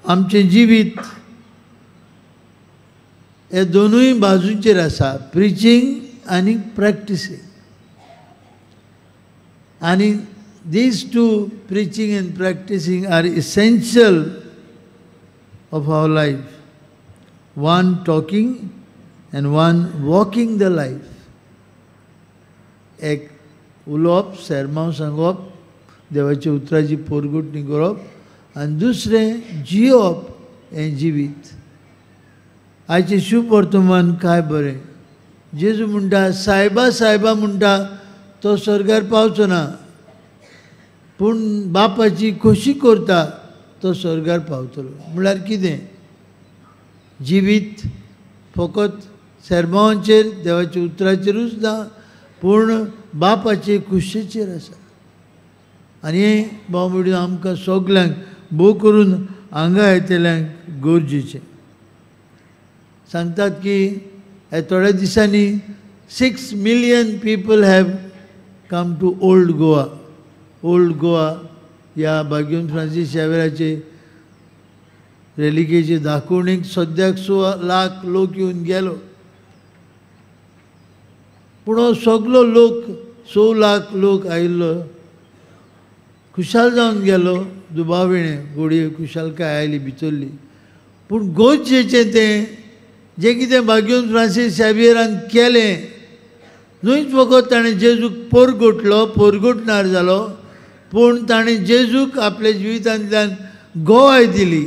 आमचें जिवीत हे दोनूय बाजूचेर आसा, प्रिचींग आनी प्रॅक्टिसींग. आनी these two, preaching and practicing, are essential of our life. One talking and one walking the life. एक उलोवप, सेरमांव सांगप, देवाच्या उतराची पोरगुटणी करप आनी दुसरें जियोवप हें जिवीत. आयचें शुभ वर्तमान काय बरें. जेजू म्हणटा सायबा सायबा म्हणटा तो स्वर्गार पावचो ना, पूण बापाची खोशी करता तो स्वर्गार पावतलो. म्हळ्यार कितें? जिवीत फकत सेरमांवाचेर देवाच्या उतराचेरूच ना, पूण बापाचे खुशेचेर आसा. आनी हें भाव म्हणून आमकां सगल्यांक भोव करून हांगा येतल्यांक गरजेचें. सांगतात की ह्या थोड्या दिसांनी 6 million people have come to old Goa. Old Goa ह्या बाग्यून फ्रांसीस शावेराचे रेलिकेचे दाखोवणेक सद्याक 6 लाख लोक येवन गेलो. पूण हो सगलो लोक 6 लाख लोक आयिल्लो खुशाल जावन गेलो, दुबाविणें गोडये खुशालकाय आयली भितरली. पूण गरजेचें तें जें कितें बाग्यून फ्रांसीस शावियरान केलें, न्हूच फकत ताणें जेजूक पोरगोटलो, पोरगोटणार जालो, पूण ताणें जेजूक आपल्या जिवितांतल्यान गोवाय दिली.